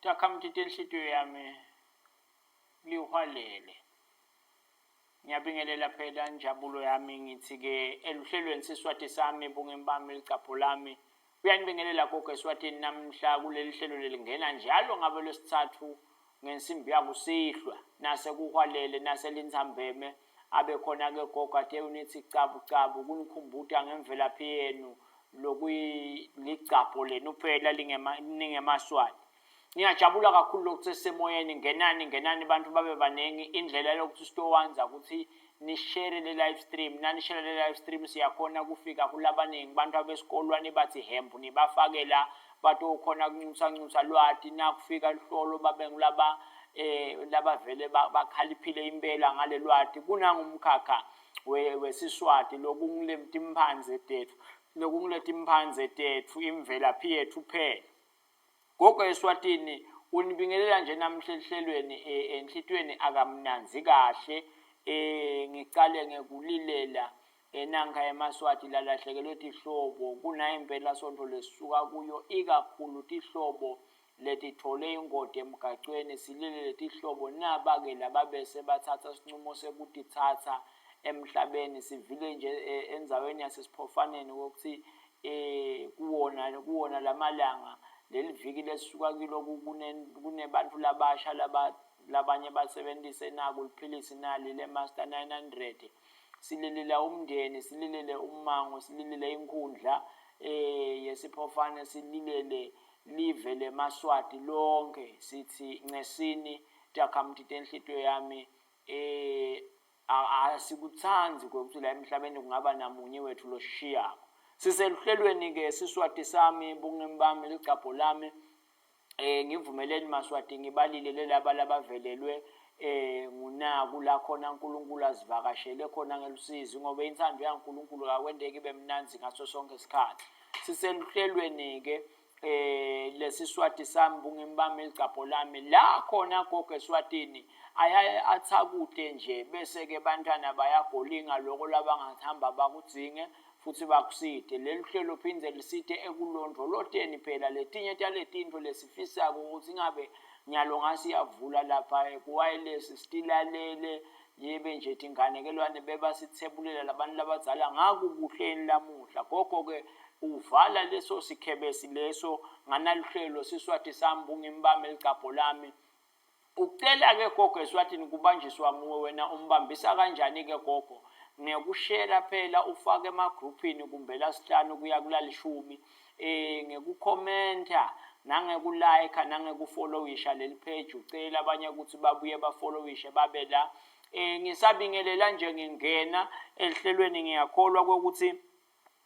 Takhamuti tenhlitiyo yami lihwalele. Ngiyabingelela phela njabulo yami ngithi-ke eluhlelweni Siswati sami bungimi bami licapho lami. Uyanibingelela gogo eSwatini namhla kuleli hlelo lelingena njalo ngabe lwesithathu ngensimbi yakusihlwa nasekuhwalele naselintsambeme abe khona-ke gogo ate unithi cabu cabu kunikhumbuta ngemvelaphi yenu lokuyiligcabho lenu phela ningemaswati. Ngiyajabula kakhulu lokuthi sisemoyeni ngenani ngenani bantu babe baningi indlela yokuthi sitowanza ukuthi nishere le live stream nanishare le live stream siyakhona kufika kulabaningi bantu abesikolwa nibathi hembu nibafake la batokhona kuncusa ncusa lwati nakufika luhlolo babe ngulaba eh labavele bakhaliphile impela ngalelwati kunangumkhakha wesiswati lokungulemtimphandze tetfu lokunguletimphande tetfu imvelaphi yetfu phela Gogo eSwatini unibingelela nje namhla ehlelweni e, enhlitiyweni akamnandzi kahle e, ngicale ngekulilela enankha emaSwati lalahlekelwe tihlobo kunayo impela sontfo lesisuka kuyo ikakhulu tihlobo letitfole ingoti emgacweni sililele tihlobo naba-ke lababese batsatsa sincumo sekutitsatsa emhlabeni sivile nje e, endzaweni yasesiphofaneni kokuthi eh kuwona kuwona lamalanga leliviki lesisuka kilo kunebantfu labasha laba labanye basebentise naku liphilisi nali le-master 900 sililela umndeni sililele ummango sililele inkhundla eh yesiphofane sililele live lemaswati lonke sithi ncesini takhamuti tenhlitiyo yami eh Asikutsandzi kwekutsi la emhlabeni kungaba namunye wetfu losishiyako. Siseluhlelweni-ke Siswati sami, bungimi bami, ligcabho lami. Eh ngivumeleni Maswati ngibalile lelaba labavelelwe eh ngunaku la khona uNkulunkulu azivakashele khona ngelusizi ngoba intsandvo yaNkulunkulu akwenteki ibe mnandzi ngaso sonke isikhathi. Siseluhlelweni-ke eh lesiswati sami bungimi bami ligcabho lami la khona gogo eswatini ayaye athakute nje bese ke bantwana bayagolinga lokho labangathamba bakudzinge futhi bakusite leli hlelo phindze lisite ekulondvoloteni phela letinye taletintfo lesifisako ukuthi ngabe nyalo ngasiyavula lapha ku-wireless sitilalele yebe nje tinganekelwane bebasitsebulela labantu labadzala ngakukuhleni lamuhla gogo-ke uvala leso sikhebesi leso nganaluhlelo siswati sami bungimbambe ligcabho lami ucela-ke gogo eswatini kubanjiswa nguwe wena umbambisa kanjani-ke gogo ngekushera phela ufake emagruphini kumbe lasihlanu kuya kulalishumi eh ngekukhomenta nangekulayikha nangekufollowisha leli page ucela abanye ukuthi babuye bafollowishe babe la eh ngisabingelela nje ngingena ehlelweni ngiyakholwa ukuthi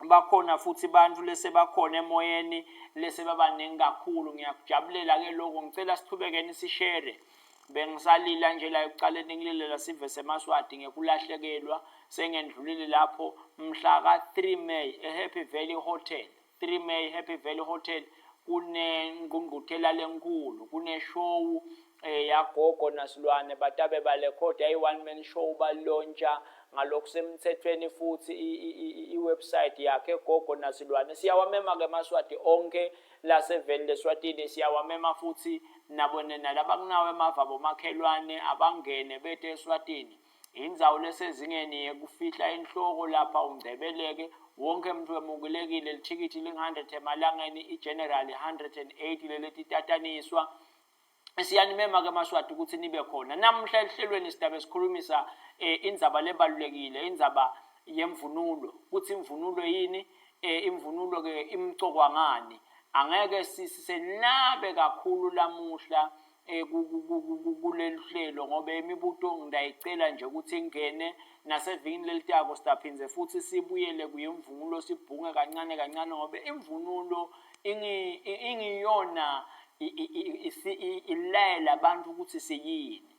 bakhona futhi bantu lesebakhona emoyeni lesebabaningi kakhulu ngiyakujabulela ke lokho ngicela sichubekeni sishere bengisalila nje la ekuqaleni ngililela sive semaswati ngekulahlekelwa sengendlulile lapho mhla ka-3 May eHappy Valley Hotel 3 May Happy Valley Hotel kunengqungquthela lenkulu kuneshow eh yagogo nasilwane batabe balekhoda i-one man show balontsha ngalokusemthethweni futhi i-website yakhe gogo nasilwane siyawamema ke maswati onke laseveni leswatini siyawamema futhi nabo nalabakunawo emava bomakhelwane abangene bete eswatini Indzawo lesezingeni yekufihla inhloko lapha ungcebeleke wonke mntu wemukelekile lithikithi ling-100 emalangeni i-general 180 leletitatanyiswa siyanimema ke maswati ukuthi nibe khona namuhla ehlelweni sidabe sikhulumisa eh, indzaba lebalulekile indzaba yemvunulo kuthi imvunulo yini eh, imvunulo ke imcokwa ngani angeke sisenabe kakhulu lamuhla eh, kuleli hlelo ngoba imibuto ngidayicela nje ukuthi ingene nasevikini lelitako sidaphindze futhi sibuyele kuyimvunulo sibhunge kancane kancane ngoba imvunulo ingiyona ilayela abantu ukuthi siyini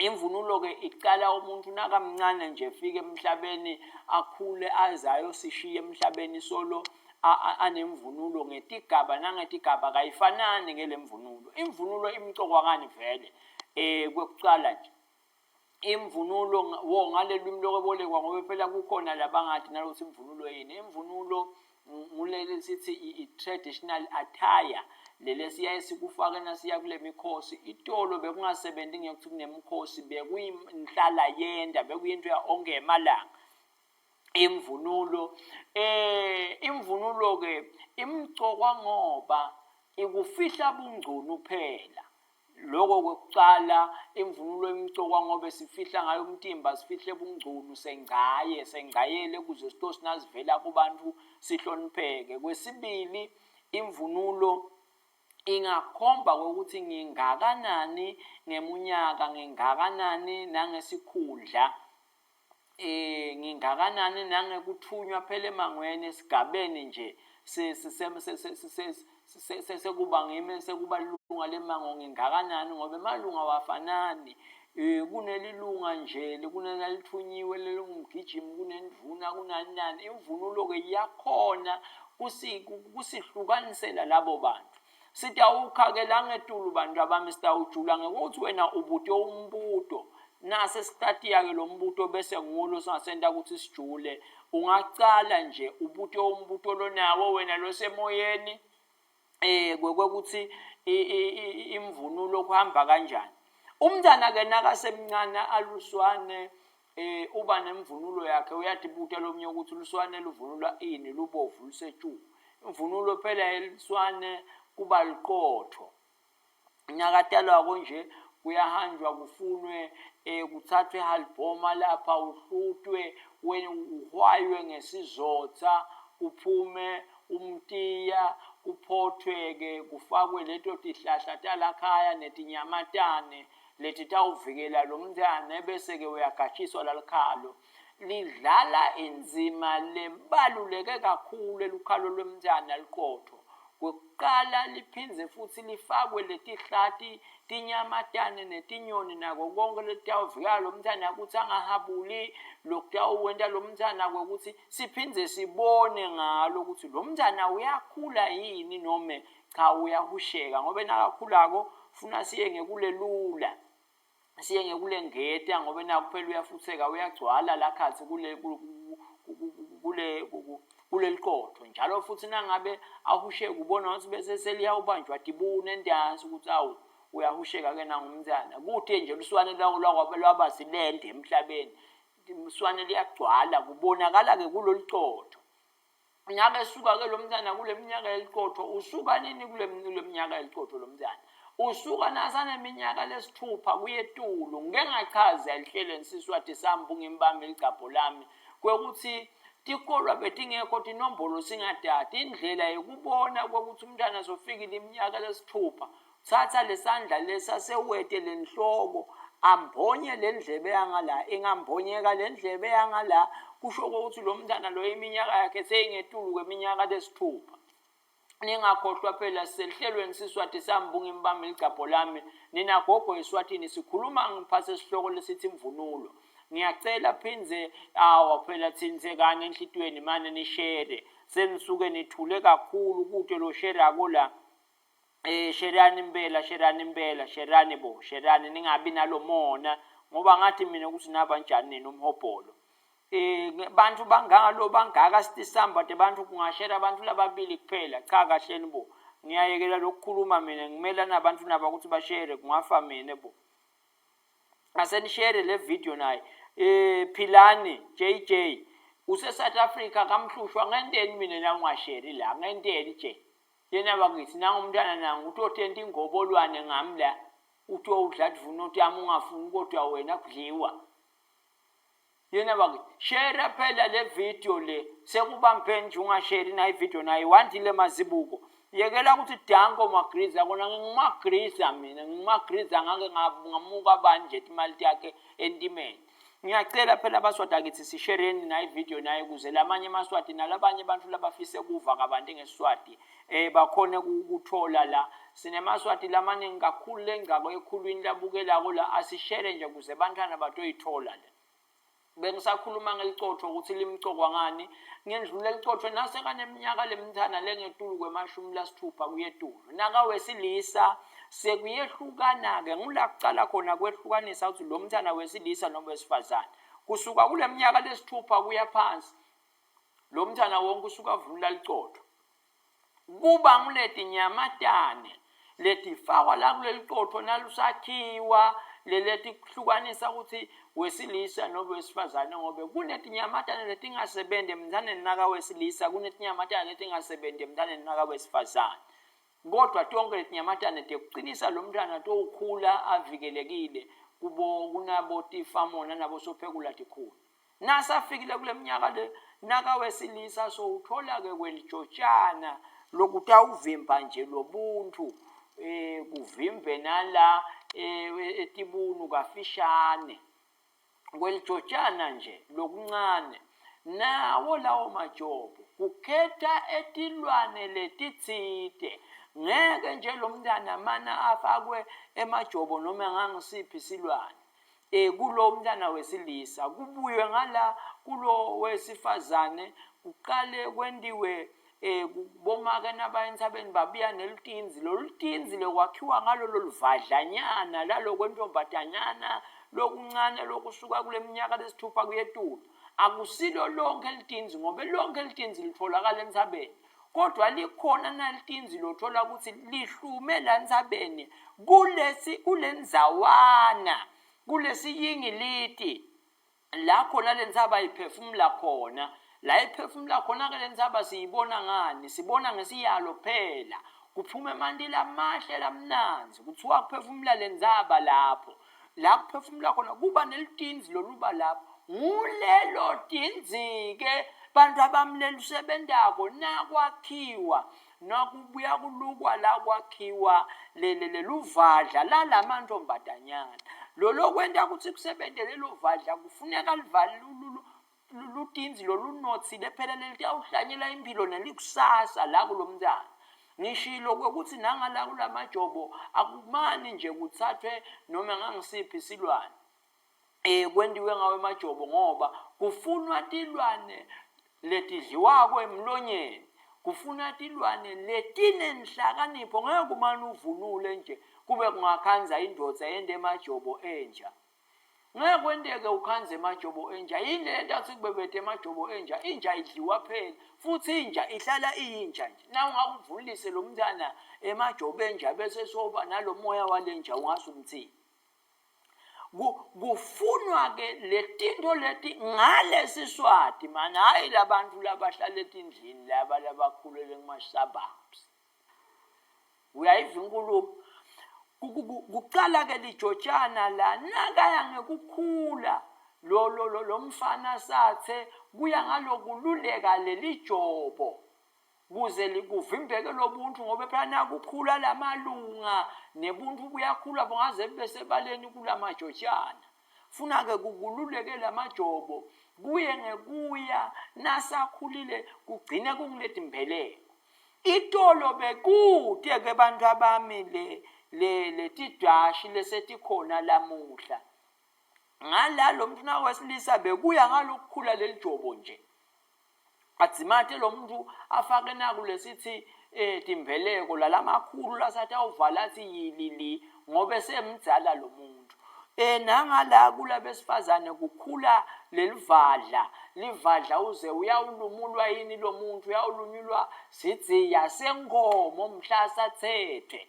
Imvunulo-ke iqala umuntu nakamncane nje efika emhlabeni akhule aze ayosishiya emhlabeni solo anemvunulo ngetigaba nangetigaba kayifanani ngele mvunulo. Imvunulo imcokwa ngani vele? Um kwekucala nje imvunulo wo ngaleli lwimi lokwebolekwa ngoba phela kukhona labangathi nalokuthi imvunulo yini. Imvunulo Nguleli sithi i-traditional attire leli siyaye sikufake nasiya kule mikhosi. Itolo bekungasebenzi ngekuthi kunemikhosi, bekuyinhlala yenda, bekuyinto ya onke emalanga. Imvunulo imvunulo ke imcokwa ngoba ikufihla bungcunu phela. Loko kwekucala, imvunulo imcokwa ngobe sifihla ngayo umtimba, sifihle bungcunu, sengcaye, sengcayele kuze sitosi nasivela kubantu sihlonipheke. Kwesibili, imvunulo ingakhomba kwekuthi ngingakanani ngemunyaka, ngingakanani nangesikhundla. Ngingakanani nangekuthunywa phela emangweni esigabeni nje sekuba ngimi sekuba lilunga lemango, ngingakanani ngoba emalunga awafanani. Kunelilunga nje kunelithunyiwe lelingumgijimi, kunendvuna, kunani nani. Imvunulo-ke iyakhona kusihlukanisela labo bantu. Sitawukha-ke la ngetulu bantu abami, sitawujula ngekuthi wena ubute umbuto. Nase sihlatiya-ke lo mbuto bese nguwo losingasenta ukuthi sijule. Ungacala nje ubute umbuto lonawo wena losemoyeni kwekuthi imvunulo kuhamba kanjani. Umntana-ke nakasemncane aluswane uba nemvunulo yakhe, uyatibuta lomunye ukuthi luswane luvunulwa ini, lubovu lusetshuu. Imvunulo phela yeluswane kuba liqotho. Nakatalwako nje kuyahanjwa kufunwe kuthathwe ihalibhoma lapha uhlutwe uhwaywe ngesizotha kuphume umtiya kuphothwe-ke kufakwe leto tihlahla talakhaya netinyamatane letitawuvikela lo mntwana, ebese-ke uyagatshiswa lalikhalo. Lidlala indzima lebaluleke kakhulu elukhalo lwemntwana liqotho. Kwekuqala liphindze futsi lifakwe letihlati, tinyamatane netinyoni nako konke letitawuvikela lo mntwana kutsi angahabuli. Lokutawukwenta lo mntwana kwekutsi siphindze sibone ngalo kutsi lo mntwana uyakhula yini nome cha uyahusheka, ngobe nakakhulako funa siye ngekulelula, siye ngekulengeta, ngobe naku phela uyafutheka uyagcwala lakhatsi kule kule kuleliqotho. Njalo futhi nangabe ahusheka ubona ukuthi bese seliyawubanjwa tibuni entansi ukuthi awu uyahusheka ke nangumntana. Kude nje luswane lwaba silende emhlabeni, luswane liyagcwala kubonakala ke kuloluqotho. Ngabe suka ke lo mntana kule minyaka yeliqotho, usuka nini kule minyaka yeliqotho lo mntana? Usuka nasaneminyaka lesithupha kuyetulu. Ngike ngachaza elihlelweni Siswati sami bungimbambe ligcabho lami kwekuthi tikolwa betingekho, tinombolo singatati. Indlela yekubona kwekuthi umntana sofikile iminyaka lesithupha, thatha lesandla lesa sewete lenhloko ambonye le ndlebe yangala, ingambonyeka le ndlebe yangala kusho ukuthi lo mntana lo iminyaka yakhe seyingetulu kweminyaka lesithupha. Ningakhohlwa phela sisehlelweni Siswati sami bungimbambe ligcabho lami, nina gogo eSwatini. Sikhuluma ngiphase sihloko lesithi imvunulo. Ngiyacela phindze awa phela tsinsekani enhlitiyweni mane nishere, senisuke nithule kakhulu kute lo sherako la. Sherani impela, sherani impela, sherani bo, sherani, ningabi nalomona ngoba ngathi mina ukuthi nabanjani nina umhobholo. Bantu bangaka lo bangaka sitisamba de bantu kungashera abantu lababili kuphela. Cha kahleni bo, ngiyayekela lokukhuluma mina, ngimela nabantu naba ukuthi bashere, kungafa mina bo. Asenishere le video naye. Philani JJ use South Africa kamhlushwa, ngenteni mina la ungasheri la, ngenteni J? Yena bakithi nangumntana nangu utotenta ingobolwane ngami la, uthi udla dvuno yami ungafuni kodwa wena kudliwa. Yena bakithi share phela le video le, sekubambe nje ungasheri nayo video nayo wandile mazibuko. Yekela ukuthi danko magriza, kona ngingumagriza mina, ngingumagriza ngake ngamuka bani nje imali yakhe entimeni. Ngiyacela phela abaswati akithi sishereni nayo ivideo nayo ukuze lamanye amaswati nalabanye abantu labafise kuva kabanti ngesiswati bakhone ukuthola la. Sinemaswati lamaningi kakhulu lengako ekhulwini labukelako la, asishere nje ukuze bantwana batoyithola le. Bengisakhuluma ngelicotfo ukuthi limcokwa ngani. Ngendlula elicotfo nasekaneminyaka lemthana lengetulu kwemashumi lasithupha kuyetulu. Nakawesilisa sekuyehlukana-ke, ngula kucala khona kwehlukanisa ukuthi lo mthana wesilisa noma wesifazane. Kusuka kule minyaka lesithupha kuya phansi. Lo mntwana wonke usuke avunula licotfo. Kuba nguletinyamatane letifakwa la kuleli qotho nalusakhiwa leletihlukanisa ukuthi wesilisa nobe wesifazane ngobe kunetinyamatane letingasebenzi emnthaneni nakawesilisa kunetinyamatane letingasebenzi emnthaneni nakawesifazane kodwa tonke letinyamatane tekucinisa lo mntwana towukhula avikelekile kubo kunabo tifamona nabosophekula tikhulu Nasafikile kule minyaka le nakawesilisa sowuthola-ke kwelijotshana lokutawuvimba nje lobuntu eh kuvimbe nala eh, etibunu kafishane kwelijotshana nje lokuncane nawo lawo majobo kukhetha etilwane letitsite ngeke nje lo mntana mana afakwe emajobo noma ngangisiphi isilwane e kulo mntana wesilisa kubuywe ngala kulo wesifazane kuqale kwentiwe eh bomake nabaya entsabeni babuya nelutinzi lolutinzi lokwakhiwa ngalo loluvadlanyana lalokwentombadanyana lokuncane lokusuka kule minyaka lesithupha kuyetulu akusilo lonke litinzi ngoba lonke litinzi litholakala entsabeni kodwa likhona nalitinzi lothola ukuthi lihlume la ntsabeni kulesi kulendzawana kulesiyingiliti la khona le ntsaba iphefumula khona la iphefumula khona-ke le ntsaba siyibona ngani sibona ngesiyalo phela kuphuma emanti lamahle lamnandzi kuthiwa kuphefumula le ntsaba lapho la kuphefumula khona kuba nelitinzi loluba lapho ngulelo tinzi-ke bantu abami lelusebentako nakwakhiwa nakubuya kulukwa la kwakhiwa leluvadla lalamantombadanyana lolokwenta ukuthi kusebente lelo vadla kufuneka lutinzi lolunotsile phela lelitawuhlanyela imphilo nelikusasa la kulo mntana ngishilo kwekuthi nangala kulamajobo akumani nje kuthathwe noma ngangisiphi isilwane eh kwentiwe ngawo emajobo ngoba kufunwa tilwane letidliwako emlonyeni kufunwa tilwane letinenhlakanipho ngeke umane uvunule nje kube kungakhandza indvodza yente emajobo enja Ngeke kwenteke ukhandze emajobo enja. Yini le nto athi kubebede emajobo enja? Inja idliwa phela futhi inja ihlala iyinja nje. Na ungakuvunulise lo mntana emajobo enja bese soba nalo moya wale nja ungase umthini. Kufunwa ke letinto leti ngalesiswati mani hhayi labantu labahlala etindlini laba labakhulele kuma-suburbs. Uyayiva inkulumo? Kuqala ke lijotshana la nakaya ngekukhula lo lo lo lo mfana sathe kuya ngalokululeka lelijobo kuze kuvimbeke lobuntu ngoba phela nakukhula lamalunga nebuntu buyakhula bungaze bube sebaleni kulamajotshana funa ke kukululeke lamajobo kuye ngekuya nasakhulile kugcine kunguletimbeleko Itolo bekute ke bantfwabami le le letidashi lesetikhona lamuhla. Ngala lo mntfwana wesilisa bekuya ngalokukhula lelijobo nje. Adzimate lo muntu afake naku lesithi eh timbeleko lalamakhulu lasatawuvala athi yilili ngobe semdzala lo muntu. Eh nangala kulabesifazane kukhula lelivadla livadla uze uyawulumulwa yini lo muntu uyawulunyulwa sidziya senkomo mhla sathethe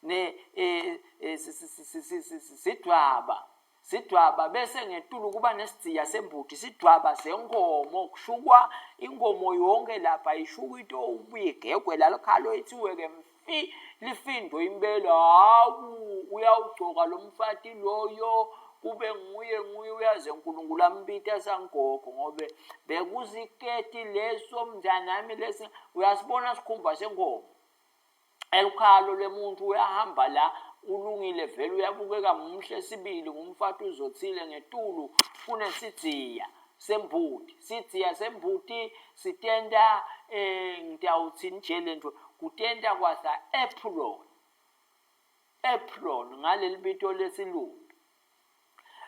ne eh, eh, sidvwaba sidvwaba bese ngetulu kuba nesidziya sembuti sidvwaba senkomo kushukwa inkomo yonke lapha ishukwa into ubuye igegwe lalikhalo ithiwe ke mfi lifindo impela hawu uyawugcoka lo mfati loyo kube nguye nguye uyaze uNkulunkulu ambita sangogo ngobe bekusiketi leso mntanami lesi uyasibona sikhumba senkomo elukhalo lwemuntu uyahamba la ulungile vele uyabukeka muhle sibili ngumfati uzothile ngetulu kunesidziya sembuti sidziya sembuti sitenta eh ngitawuthini nje lento kutenta kwasa apron apron ngaleli bito lesilungu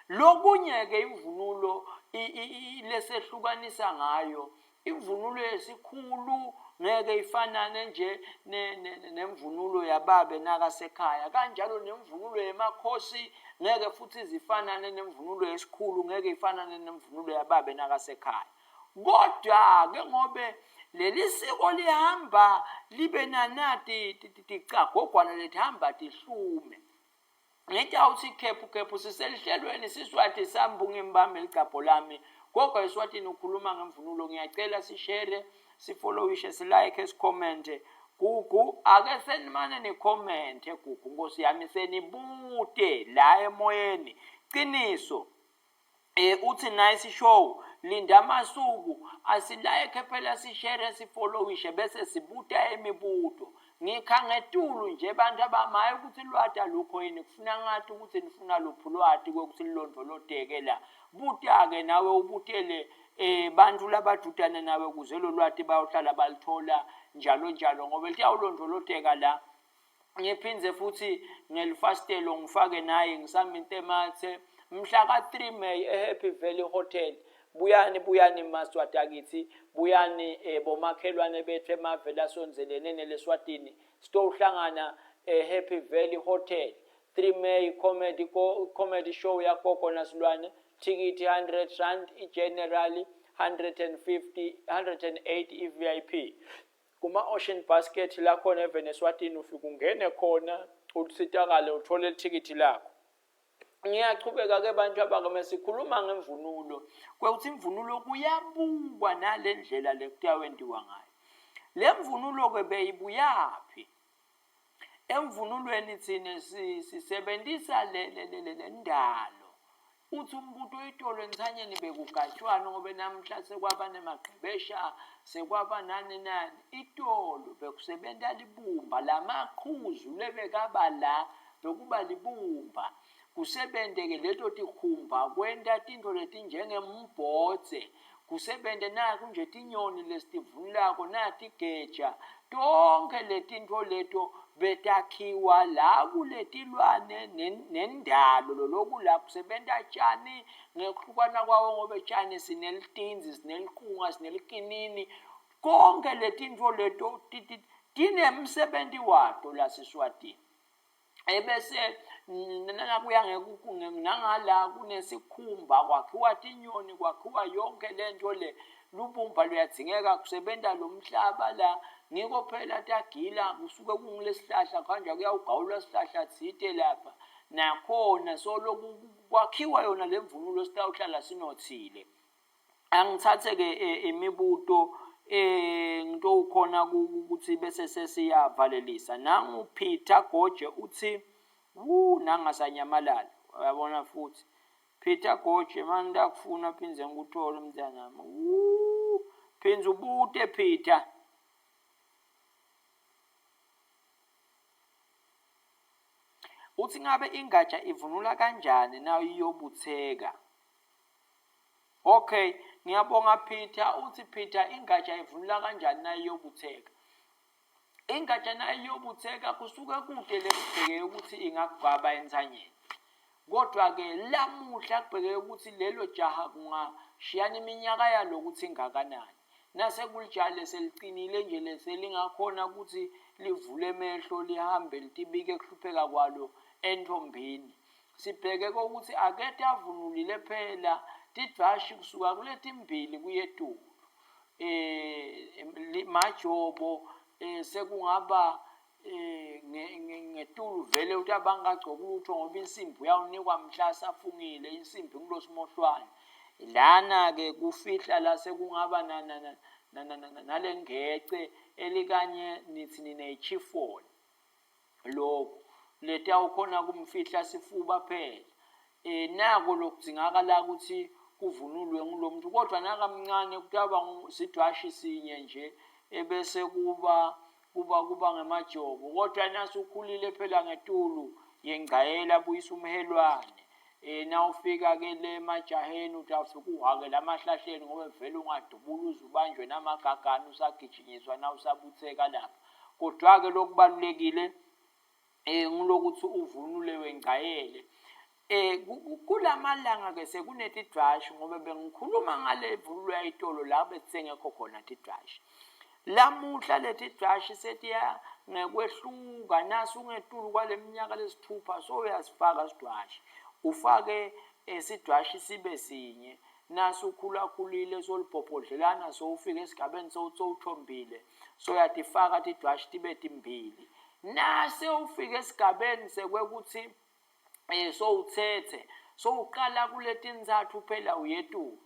Lokunye-ke imvunulo lesehlukanisa ngayo, imvunulo yesikhulu ngeke ifanane nje nemvunulo yababe nakasekhaya, kanjalo nemvunulo yemakhosi ngeke futhi izifanane nemvunulo yesikhulu, ngeke ifanane nemvunulo yababe nakasekhaya. Kodwa-ke ngobe leli siko lihamba libe nanati ticagogwana letihamba tihlume. Ngitawutsi khephu khephu siselihlelweni siSwati sami ngimbambe ligcabho lami. Gogo eSwatini ukhuluma ngemvunulo ngiyacela sishere sifollowishe silike sikhomente. Gugu ake senimane nikhomente Gugu Nkosi yami senibute la emoyeni. Qiniso Eh uthi nice show linda masuku asilayekhe phela sishere sifollowishe bese sibuta imibuto ngikha ngetulu nje bantu abamaye ukuthi lwati alukho yini kufuna ngathi ukuthi nifuna luphi lwati kwekuthi lilondvoloteke la buta-ke nawe ubutele eh bantu labadudane nawe kuze lo lwati bayohlala balithola njalo njalo ngoba liyawulondvoloteka la ngiphinde futhi ngelifasitelo ngifake naye ngisaminte mathe mhla ka-3 May eHappy Valley Hotel buyani buyani maswati akithi buyani eh, bomakhelwane bethu emavele asondelene neleswatini sitowuhlangana eHappy Valley Hotel 3 May comedy comedy show yagogo nasilwane thikithi 100 rand i-general 150 108 i-VIP Kuma-Ocean Basket la khona even eSwatini ufike ungene khona usitakale uthole lithikithi lakho. Ngiyachubeka-ke bantu abakame sikhuluma ngemvunulo kwekuthi imvunulo kuyabukwa nale ndlela le kuyawentiwa ngayo. Le mvunulo-ke beyibuyaphi? Emvunulweni thina sisebenzisa le le le le ndalo. Uthi umbuto itolo entsanyeni bekugatshwana ngoba namhla sekwaba nemagqebesha sekwaba nani nani. Itolo bekusebenta libumba lamaqhuzu lebekaba la bekuba libumba. Kusebente-ke leto tikhumba kwenta tintfo letinjengembhodze kusebente naku nje tinyoni lesitivunulako natigeja tonkhe letintfo leto betakhiwa la kuletilwane nendalo loloku la kusebenta tjani ngekuhlukana kwawo ngobe tjani sinelitindzi sineliqunga sinelikinini konke letintfo leto tinemsebenti wato laseswatini ebese nakuya nangala kunesikhumba kwakhiwa tinyoni kwakhiwa yonke lento le lubumba luyadzingeka kusebenta lo mhlaba la ngiko phela tagila kusuke kungulesihlahla kuhanjwa kuyawugawulwa sihlahla tsite lapha nakhona soloku kwakhiwa yona le mvunulo sitawuhlala sinothile Angithathe-ke eh, imibuto eh ngitowukhona ukuthi bese sesiyavalelisa. Nangu Peter Goje uthi wu nangasanyamalala. Uyabona futhi. Peter Goje manje ndakufuna phindze ngikuthole mntanami. Wu phindze ubute Peter. Uthi ngabe ingatsha ivunula kanjani nayiyobutheka? Okay, ngiyabonga Peter. Uthi Peter ingatsha ivunula kanjani nayiyobutheka? Ingatsha nayiyobutheka kusuke kude lekubheke ukuthi ingakugwaba entsanyeni. Kodwa-ke lamuhla kubheke ukuthi lelo jaha kungashiyana iminyaka yalo ukuthi ingakanani. Nasekulijale seliqinile nje leselingakhona ukuthi livule emehlo lihambe litibike kuhlupheka kwalo entombini. Sibheke kokuthi akete avunulile phela tidvashi kusuka kuletimbili kuyetulu. Eh majobo eh sekungaba eh ngetulu vele ukuthi abangagcoki lutho ngoba insimbi uyawunikwa mhla safungile insimbi ngulosimohlwane. Lana ke kufihla la sekungaba nalengece elikanye nithi nine chiffon. Lokhu letawukhona kumfihla sifuba phela. E, nako lokudzingakala ukuthi kuvunulwe ngulomuntu kodwa nakamncane kutaba sidwashi sinye nje ebese kuba kuba kuba ngemajobo kodwa nasukhulile phela ngetulu yengcayela buyisa umhelwane e nawufika ke le emajaheni utawufika uhake lamahlahleni ngoba vele ungadubula uze ubanjwe namagagane usagijinyiswa nawusabutheka lapha Kodwa-ke lokubalulekile eh ngulokuthi uvunule wengcayele. Eh kulamalanga ke sekunetidvashi ngoba bengikhuluma ngale vunulo yayitolo la besengekho khona tidvashi. Lamuhla letidvashi setiya ngekwehluka nasu ungetulu kwaleminyaka lesithupha so uyasifaka sidwashi. Ufake eh, sidwashi sibe sinye. Nasukhulakhulile solibhobhodlelana sowufika esigabeni sowuthombile soyatifaka tidwashi tibe timbili. Nase ufika esigabeni sekwekuthi eh sowuthethe sowuqala kuletintsatfu phela uyetulu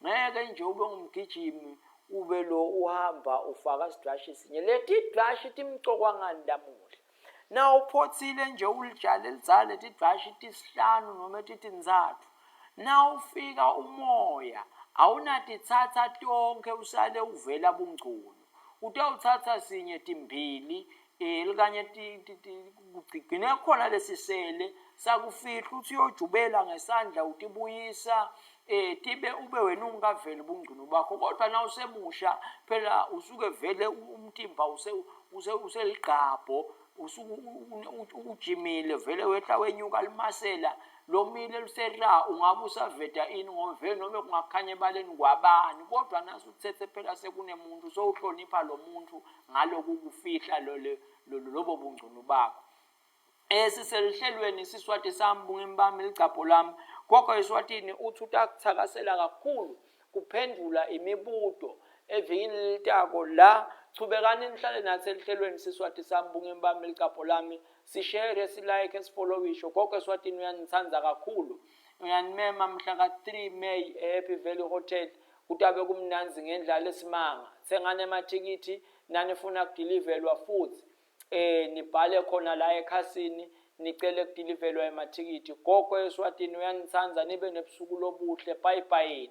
ngeke nje ube ngumgijimi ube lo uhamba ufaka sidwashi sinye letidwashi timcokwa ngani lamuhla na uphothile nje ulijale lidzala letidwashi tisihlanu noma titintsatfu na ufika umoya awunatitsatsa tonkhe usale uvela bungcono utawutsatsa sinye timbili um likanye kugcine khona lesisele sakufihla uthi uyojubela ngesandla utibuyisa um tibe ube wena ungakaveli ubungcono bakho kodwa na usemusha phela usuke vele umtimba useligqabho usuke ujimile vele wehla wenyuka limasela lomile lusera ungabe usaveta ini ngoba vele noma kungakhanya ebaleni kwabani kodwa naso uthethe phela sekunemuntu sowuhlonipha lo muntu ngaloku kufihla lobo bungcono bakho Esiseluhlelweni Siswati sami bungimi bami ligcabho lami gogo eSwatini uthi utakuthakasela kakhulu kuphendvula imibuto evikini lelitako la chubekani nihlale nathi eluhlelweni Siswati sami bungimi bami ligcabho lami sishere silike sifollowisho gogo eSwatini uyanithandza kakhulu uyanimema mhla ka-3 May eHappy Valley Hotel kutabe kumnandzi ngendlala esimanga tsengani emathikithi nanifuna kudilivelwa futhi eh nibhale khona la ekhasini nicele kudilivelwa emathikithi gogo eswatini uyanithandza nibe nebusuku lobuhle bye bye.